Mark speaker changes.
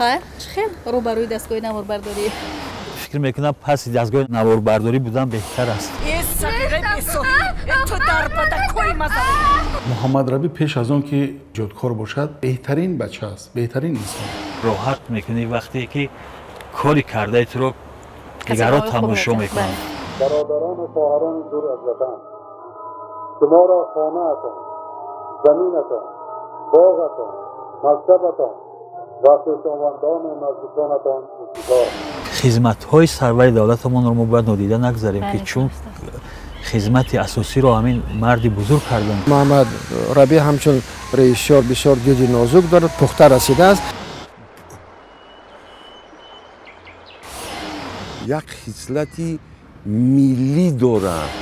Speaker 1: Хайр, чӣ хел рӯбарӯи дастгоҳи наворбардорӣ?
Speaker 2: Фикр мекунам, паси дастгоҳи наворбардорӣ будан беҳтар аст.
Speaker 3: Муҳаммад Рабӣ пеш аз он ки эҷодкор бошад, беҳтарин бача аст, беҳтарин инсон.
Speaker 2: Роҳат мекунӣ, вақте ки кори кардаи туро дигарро тамошо мекунанд.
Speaker 4: Бародарону хоҳарони дур аз ватан, шуморо хонаатон, заминатон, боғатон, мактабатон ва хешовандону наздиконатон интизор.
Speaker 2: Хизматҳои сарвари давлатамонро мо бояд нодида нагзарем, ки чун хизмати асосиро ҳамин марди бузург карданд.
Speaker 5: Муҳаммад Рабӣ ҳамчун режиссёр бисёр диди нозук дорад, пухта расидааст.
Speaker 6: Як хислати миллӣ дорад.